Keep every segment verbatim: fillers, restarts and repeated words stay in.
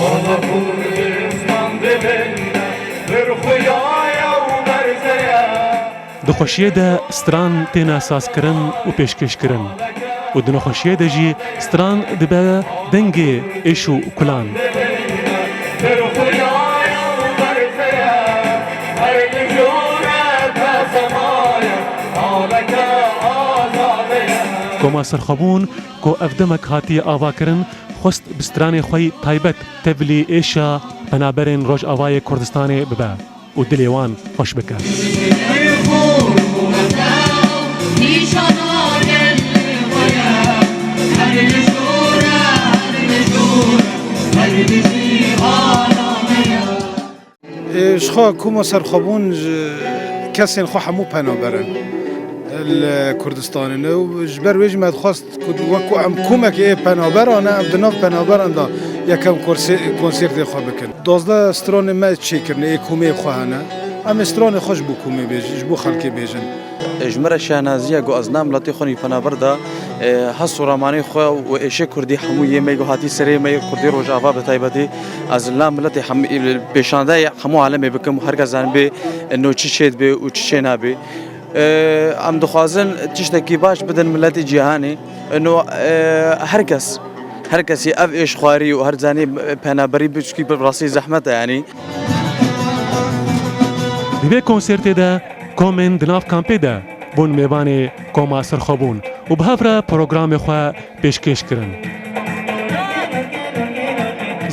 Ala Kurdistan dilinde bir xuyaya û berze ye. Di xweşiyê de stran têne sazkirin û pêşkêşkirin û di nexweşiyê de jî stran dibe dengê êş û kulan. Koma Sirxebûn ku ev demek hatiye avakirin, xwest bi stranê xwe yî taybet tevlî êşa penaberên Rojavayê Kurdistanê bibe û dilê wan xweş bike. Ê, ji xwe koma Sirxebûn ji kesên xwe hemû penaber in li Kurdistanê ne û ji ber wê jî me dixwest ku wek ku em komekê ê penaberan e, em di nav penaberan de yekem korse-, konsertê xwe bikin. Duwazdeh stranê me çêkirine, ê komê xwe hene. Em ê stranê xwe ji bo komê bêjin, ji bo xelkê bêjin. Ji min re şehnaziya ku ez nav miletê xwe yî penaber da, e, hes û ramanê xwe û êşê kurdî hemû yê me ku hatî serê me yê kurdî Rojava bi taybetî, ez li nav miletê hem-, pêşandeya hemû alemê bikim û her kes zanibê, e, no çi çê dibe û çi çê nabe. E, em dixwazin tiştekî baş bidin miletê cîhanê. No, e, her kes, her kesî ev êşxwarî û her zanî penaberî bi çikî bi rastî zehmet e, yanî. Di vê konsertê de komên di nav kampê de bûn mêvanê koma Sirxebûn û bi hev re programê xwe pêşkêş kirin.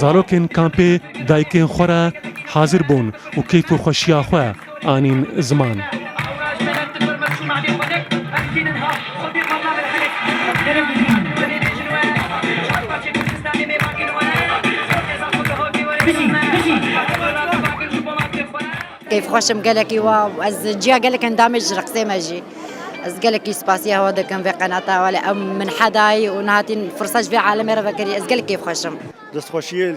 Zarokên kampê dayikên xwe re hazir bûn û keyf û xweşiya xwe anîn ziman. Keyfxweş im gelekî wa ez ciya gelek endamê ji reqsê me jî. Ez gelekî spasiya hewa dikim vê qenata wele em min hedayî û nihatîn firsa ji vê alemê re vekirî. Ez gelek keyfxweş im. Destxweşiyê, e,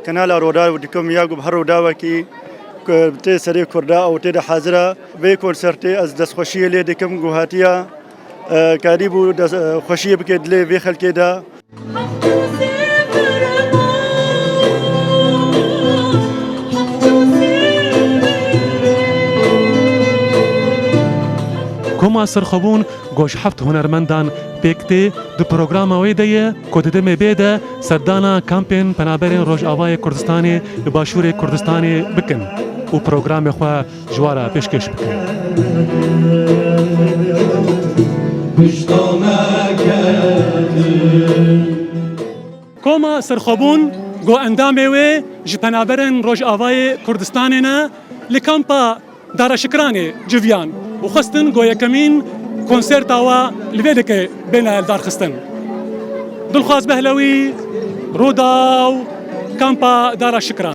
Kanala Rûdaw dikim ya ku bi her Rûdawekî ku tê serê Kurda û tê de hazir e. Vê konsertê ez destxweşiyê lê dikim ku hatiya, e, karîbû des-, e, xweşiyê bike dilê vê xelkê de. Koma Sirxebûn ku ji heft hunermendan pêk tê, di programa wê de ye ku di demê bê de serdana kampên penaberên Rojavayê Kurdistanê li Başûrê Kurdistanê bikin û programê xwe ji wan re pêşkêş bikin. Koma Sirxebûn ku endamê wê ji penaberên Rojavayê Kurdistanê ne, li kampa Dara Şikranê civiyan û xwestin ku yekemîn konserta wa li vê dike bêne lidarxistin. Dilxwaz Behlewî, Rûdaw, kampa Dara Şikran.